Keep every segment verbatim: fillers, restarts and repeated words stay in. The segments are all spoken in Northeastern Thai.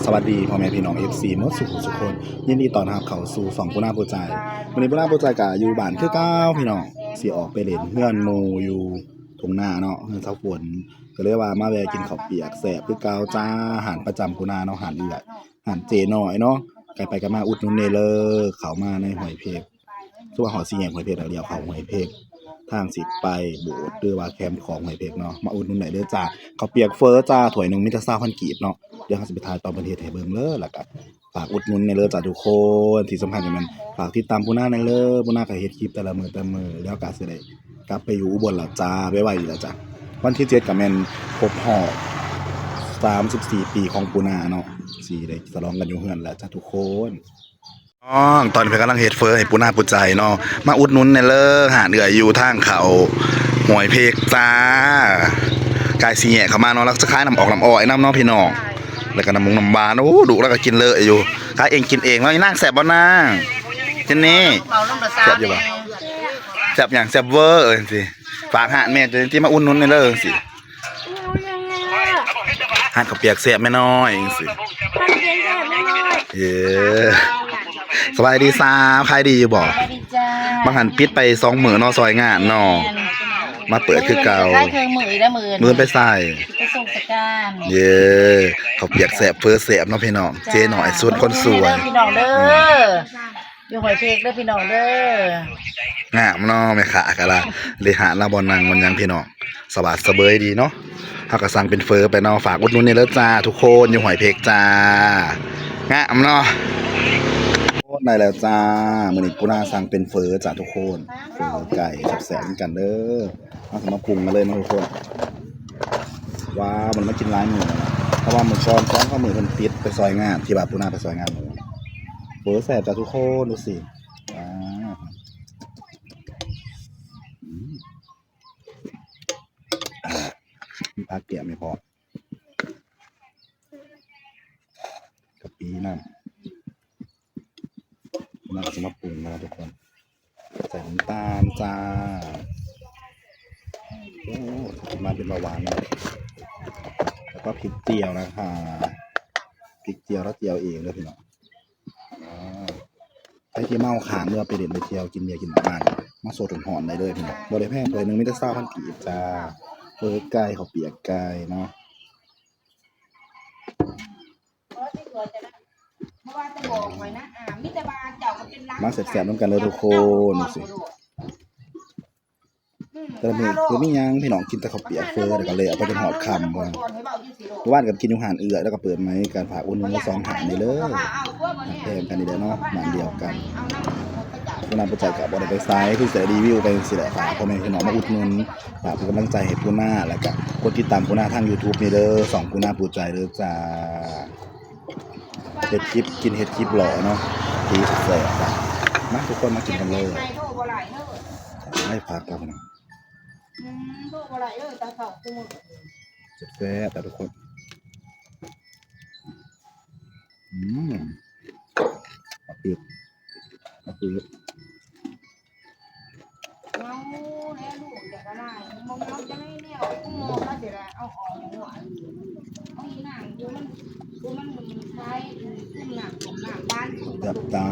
สวัสดีพ่อแม่พี่น้อง เอฟซี หมดสุขสุขคน ยินดีต้อนรับเข้าสู่ช่องปูนาปูใจ มื้อนี้ปูนาปูใจก็อยู่บ้านคือเก่าพี่น้อง สิออกไปเล่นเฮือนหมู่อยู่ทุ่งนาเนาะ เฮือนสาวฝน ก็เลยว่ามาแวะกินข้าวเปียกแซ่บคือเก่าจ้า ร้านประจำปูนาเนาะ ร้านเอื้อย ร้านเจ๊น้อยเนาะ ใครไปก็มาอุดหนุนแหน่เด้อ เข้ามาในห้วยเพก คือว่าฮอดสี่แยกห้วยเพกแล้ว เลี้ยวเข้าห้วยเพก ทางสิไปโบสถ์หรือว่าแคมป์ของห้วยเพกเนาะ มาอุดหนุนได้เด้อจ้า ข้าวเปียกเฟอจ้า ถ้วยหนึ่งมีแต่ซาวพันกีบเนาะ เดี๋ยวเราสิไปถ่ายตอนเพิ่นเฮ็ดให้เบิ่งเด้อ แล้วก็ฝากอุดหนุนแหน่เด้อจ้าทุกคน ที่สำคัญก็แม่นฝากติดตามปูนาแหน่เด้อ ปูนาก็เฮ็ดคลิปแต่ละมื้อแต่ละมื้อ แล้วก็สิได้กลับไปอยู่อุบลแล้วจ้า ไวๆ นี่แล้วจ้า วันที่เจ็ดก็แม่นครบรอบสามสิบสี่ปีของปูนาเนาะ สิได้ฉลองกันอยู่เฮือนแล้วจ้าทุกคน น้อง ตอนนี้เพิ่นกำลังเฮ็ดเฟอให้ปูนาปูใจเนาะ มาอุดหนุนแหน่เด้อ ร้านเอื้อยอยู่ทางเข้าห้วยเพกจ้า ใกล้สี่แยกเข้ามาเนาะ แล้วจะขายน้ำออกน้ำอ้อยนำเนาะพี่น้อง แล้วก็น้ำมุงน้ำหวาน โอ้ ดุแล้วก็กินเลยอยู่ ขายเองกินเองเนาะ อีนางแซ่บบ่นาง เจนนี่ เมาลงประสา แซ่บอยู่บ่ แซ่บหยัง แซ่บเวอร์ เออสิ ฝากร้านแม่เจนนี่มาอุดหนุนแหน่เด้อสิ ร้านข้าวเปียกแซ่บแม่น้อยจังซี้ ร้านข้าวเปียกแซ่บแม่น้อย เย้ สบายดีสาว ขายดีอยู่บ่ สบายดีจ้า บางหันปิดไปสองมื้อเนาะ ซอยงานเนาะ แม่น มาเปิดคือเก่า ขายเครื่องมืออีกแล้วมื้อ มื้อไปใส่ ไปส่งสการ เย้ ข้าวเปียกแซ่บเฟอแซ่บเนาะพี่น้อง จ้า เจ๊น้อยสุดคนสวย เด้อพี่น้องเด้อ อยู่ห้วยเพกเด้อพี่น้องเด้อ งามเนาะแม่ค้าก็ละ เลยหาลาบ่นั่งมันยังพี่น้อง สบายสะเบยดีเนาะ เฮาก็สั่งเป็นเฟอไปเนาะ ฝากอุดหนุนแหน่เด้อจ้า ทุกคนอยู่ห้วยเพกจ้า งามเนาะ โอ้ ได้แล้วจ้า มื้อนี้ปูนาสั่งเป็นเฟอจ้าทุกคน เฟอไก่แซ่บๆ เหมือนกันเด้อ เอามาปรุงกันเลยเนาะทุกคน ว้าว มันมากินหลายมื้อแล้วนะ เพราะว่ามื้อก่อนสองสามมื้อเพิ่นปิดไปซอยงาน ที่ว่าปูนาไปซอยงานหมู่ เฟอแซ่บจ้าทุกคน ดูสิ ว้าว อืม อ่า มีผักแกล้มให้พร้อม กะปิน้ำ น้ำสำหรับปรุงนะครับทุกคน ใส่น้ำตาลจ้า โอ้ มาเป็นเบาหวานนะ แล้วก็พริกเจียวนะคะ พริกเจียวแล้วเจียวเองเลยพี่น้อง อ่า ใครที่เมาค้างหรือว่าไปเล่นไปเที่ยวกินเบียร์กินน้ำมัน มาสดร้อนๆ ได้เลยพี่น้อง บ่ได้แพง ถ้วยหนึ่งมีแต่ซาวพันกีบจ้า เฟอไก่ ข้าวเปียกไก่เนาะ เพราะว่าจะบอกหน่อยนะ อ่า มิตรบาลเจ้าก็เป็นร้าน มาแซ่บๆ นำกันเลยทุกคน ดูสิ อืม แต่ละมื้อบ่มีหยังพี่น้อง กินแต่ข้าวเปียกเฟอ แล้วก็เลยเอาไปจนฮอดค่ำ เมื่อวานก็กินอยู่ร้านเอื้อย แล้วก็เปิดไมค์กัน ฝากอุดหนุนทั้งสองร้านนี้เด้อ แพงกันนี่แหละเนาะ ร้านเดียวกัน ปูนาปูใจก็บ่ได้ไปไส คือสิรีวิวไปจังซี่แหละ ฝากพ่อแม่พี่น้องมาอุดหนุน ฝากเป็นกำลังใจให้ปูนา แล้วก็กดติดตามปูนาทางยูทูบนี่เด้อ ช่องปูนาปูใจเด้อจ้า เฮ็ดคลิปกิน เฮ็ดคลิปหล่อเนาะ ดีแซ่บๆ จ้ะ มาทุกคนมากินกันเลย ไม่พักแล้วนะ อืม โทรบ่ได้เด้อ ตาเฒ่าซุมื้อ แซ่บๆ จ้ะทุกคน อืม เอาเปรียบ เอาเปรียบ เมาแล้วลูกอยากอะไร บ่เมาจะไม่เลี้ยว กูมองแล้วเดี๋ยวเอาออกหัว เอาอีหนังกูมัน กูมันมึงใช้ อืม ซุ่มหนัง ซุ่มหนังบ้านกู จับตา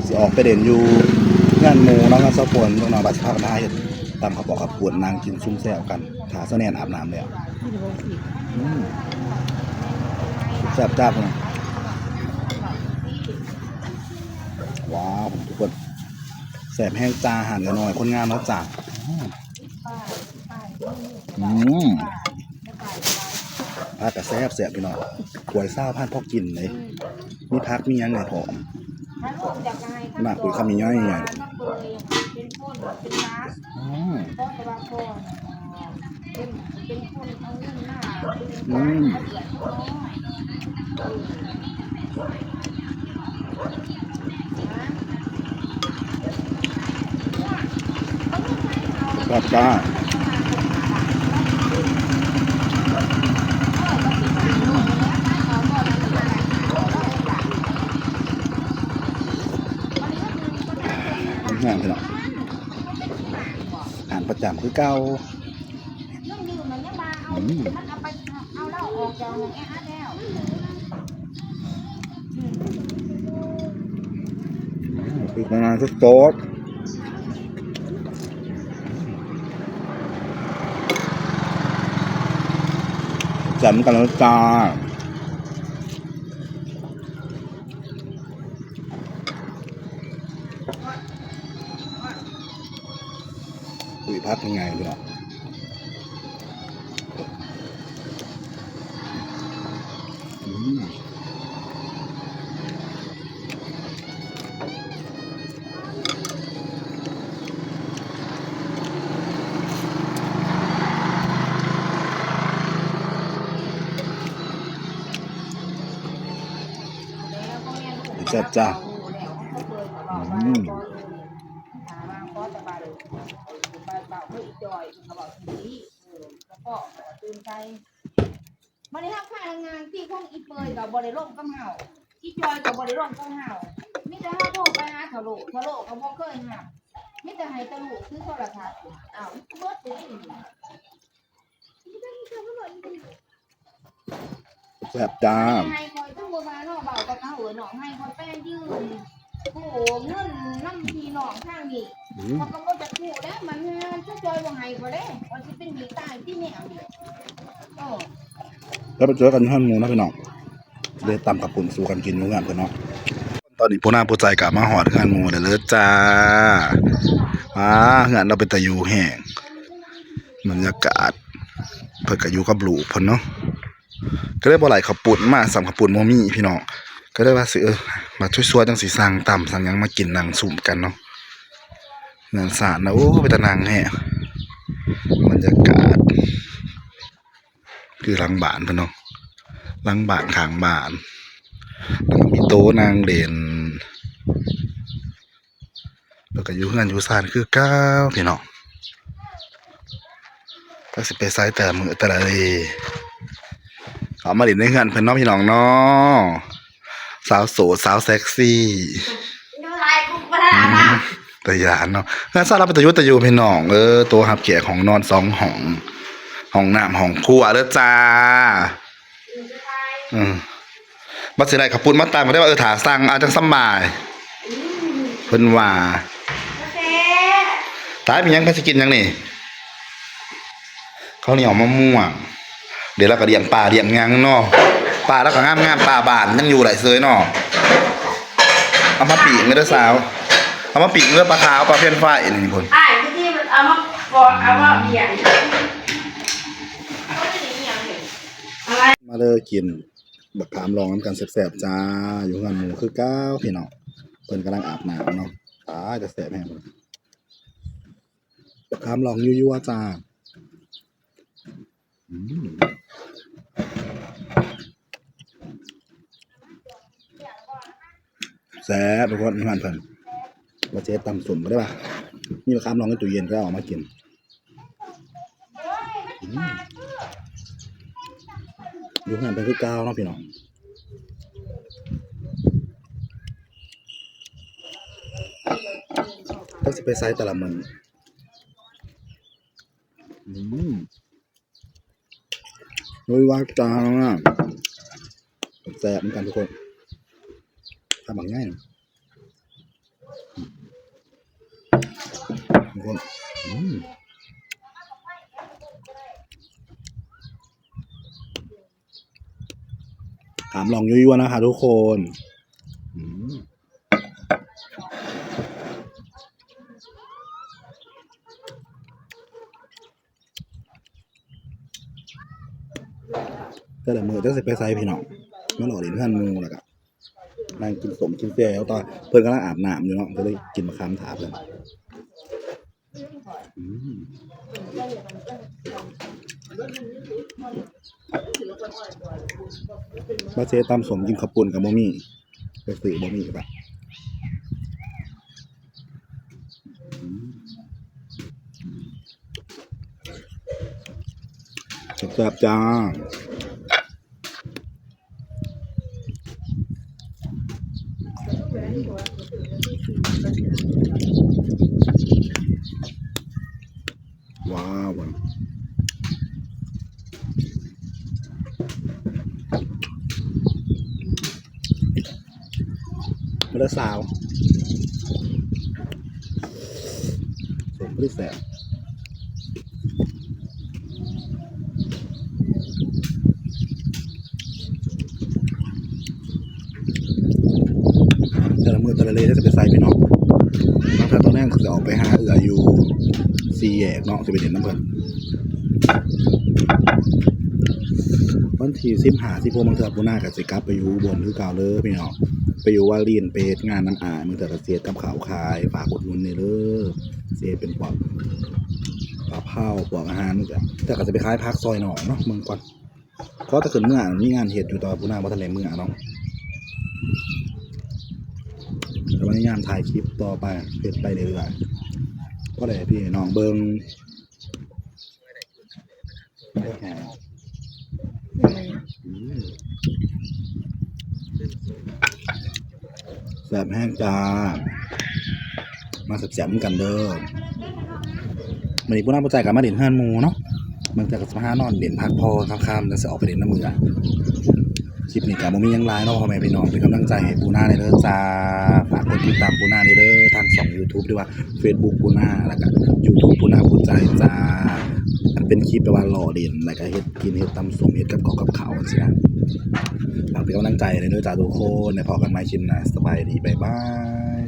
สิออกไปเล่นอยู่งานหมู่เนาะ งานสาวฝน น้องๆ บาดสิพากันหาเฮ็ดตำข้าวปอกข้าวปุ้น นั่งกินซุ่มแซวกัน ถ้าสาวแนนอาบน้ำแล้ว อืม แซ่บจ้าพุ่นน่ะ ว้าว ทุกคน แซ่บแฮงจ้า อาหารก็น้อย คนงามเนาะจ้า อืม อืม ผักก็แซ่บๆ พี่น้อง ถ้วยซาวพันพอกินเลย มีผักมีหยังให้พร้อม น้ำปุ๋ยคำใหญ่ๆ อืม อืม ครับจ้า งามพี่น้อง อาหารประจำคือเก่า อืม มันเอาไป เอาเหล้าออกจาก อีกประมาณสักซอสจำกันแล้วจ้า คุยพักยังไงพี่น้อง อืม แซ่บจ้า อืม มันได้รับพลังงานที่พวกอีเปยกับบริโลมกับเฮาอีจอยกับบริโลมกับเฮามีแต่เฮาโทรไปหาทะโลทะโลก็บ่เคยหามีแต่ให้ตะลุคือโทรศัพท์อ้าวเบิดเลย แซ่บจ้า ให้คอยต้องบ่มาเนาะเบากับเขาเออน้องให้คอยแป้งยืมกู้เงินน้ำพี่น้องทางนี้ อืม เขาก็บ่จะกู้แล้วมันงานช่วยจอยบ่ให้เขาเด้ว่าสิเป็นหนี้ตายที่แนวนี้เออ แล้วไปเจอกันที่ห้างหมูนะพี่น้อง เลยตำข้าวปุ้นสู่กันกินอยู่งานเพื่อนเนาะ ตอนนี้ผู้นางผู้ใจกลับมาหอดงานหมูแล้วเด้อจ้า อ่า งานเราเป็นตาอยู่แห้ง บรรยากาศ เพิ่นก็อยู่กับลูกเพิ่นเนาะ ก็เลยบ่ไหลข้าวปุ้นมา สั่งข้าวปุ้นบ่มีพี่น้อง ก็เลยว่าสิ เออ มาช่วยๆจังสิสั่งตำสั่งหยังมากินนั่งซุ่มกันเนาะ งานสารนะ โอ้ เป็นตานั่งแฮะ บรรยากาศ คือหลังบ้านเพิ่นเนาะ หลังบ้านข้างบ้าน แล้วก็มีโต๊ะนั่งเล่น แล้วก็อยู่เฮือนอยู่ซานคือเก่าพี่น้อง จักสิไปไสแต่ละมื้อแต่ละเดย์ เอามาเล่นในเฮือนเพิ่นเนาะพี่น้องเนาะ สาวโสดสาวเซ็กซี่ ดูลายกูบ่ได้ละ ตาย่านเนาะ เฮือนซานเราเป็นตาอยู่ตาอยู่พี่น้อง เออ โต๊ะรับแขก ห้องนอนสองห้อง ห้องน้ำห้องครัวเด้อจ้า อืม บัดสิได้ข้าวปุ้นมาตำก็ได้ว่า เออ ถ้าสั่งเอาจังสำบาย เพิ่นว่า กาแฟ ตายมีหยัง ไผสิกินหยังนี่ ข้าวเหนียวมะม่วง เดี๋ยวเราก็เลี้ยงปลาเลี้ยงหยังเนาะ ปลาเราก็งามๆ ปลาบ้านยังอยู่ได้เซยเนาะ เอามาปิ้งเด้อสาว เอามาปิ้งเด้อ ปลาขาว ปลาเพี้ยนไฟนี่พุ่น อ้ายที่มันเอามาบอกเอามาเบียด มาเด้อกินบักขามลองนำกันแซ่บๆจ้า อยู่เฮือนหมู่คือเก่าพี่น้อง เพิ่นกำลังอาบน้ำเนาะ ตายแต่แซ่บแฮง บักขามลองยั่วๆจ้า อืม แซ่บทุกคน อยู่เฮือนเพิ่น ว่าสิเฮ็ดตำส้มบ่ได้ปะ มีบักขามลองในตู้เย็นก็เอามากิน อืม อยู่เฮือนเพิ่นคือเก่าเนาะพี่น้อง จักสิไปไสแต่ละมื้อ อืม ลุยวัดจ้า แซ่บเหมือนกันทุกคน ทำแบบง่ายนะ ทุกคน อืม ขามลองยั่วๆนะคะทุกคน อืม แต่ละมื้อจักสิไปไสพี่น้อง มาหล่อเล่นเฮือนหมู่แล้วก็นั่งกินส้มกินแจ่วตอนเพิ่นกำลังอาบน้ำอยู่เนาะ ก็เลยกินบักขามถาเพิ่น อืม ว่าสิตำส้มกินข้าวปุ้นก็บ่มี ไปซื้อบ่มีก็ได้ อืม แซ่บๆจ้า ว้าว มาเด้อสาว สมพริกแสบ แต่ละมื้อแต่ละเลจะไปใส่พี่น้อง บางเทื่อตอนแรกคือจะออกไปหาเอื้ออยู่สี่แยกเนาะ จะไปเล่นนำเพิ่น วันที่สิบห้า สิบหก บางเทื่อปูนาก็สิกลับไปอยู่อุบลคือเก่าเด้อพี่น้อง ไปอยู่วาริน ไปเฮ็ดงานนำอ้าย บางเทื่อก็สิเฮ็ดกับข้าวขาย ฝากอุดหนุนแหน่เด้อ สิเฮ็ดเป็นพวกกะเพรา พวกอาหาร แต่ก็จะไปขายผักซอยน้องเนาะ เบิ่งก่อน ขอแต่ขึ้นเมือ มีงานเฮ็ดอยู่ แต่ว่าปูนาบ่ทันได้เมือเนาะ แต่พยายามถ่ายคลิปต่อไป เฮ็ดไปเรื่อยๆ พอได้ให้พี่ให้น้องเบิ่ง อืม แซ่บแฮงจ้า มาแซ่บๆนำกันเด้อ มื้อนี้ปูนาปูใจก็มาเล่นเฮือนหมู่เนาะ บางเทื่อก็สิมาหานอนเล่นพักผ่อนค่ำๆ แล้วสิออกไปเล่นนำเอื้อย คลิปนี้ก็บ่มีหยังหลายเนาะ พ่อแม่พี่น้อง เป็นกำลังใจให้ปูนาแหน่เด้อจ้า ฝากกดติดตามปูนาแหน่เด้อ ทางช่อง YouTube หรือว่า Facebook ปูนา แล้วก็ YouTube ปูนาปูใจจ้า เป็นคลิปแบบว่าล้อเล่น แล้วก็เฮ็ดกิน เฮ็ดตำส้ม เฮ็ดกับข้าวกับข้าวจังซี้นะ ฝากเป็นกำลังใจแหน่เด้อจ้าทุกคน แล้วพ้อกันใหม่คลิปหน้า สบายดี บ๊ายบาย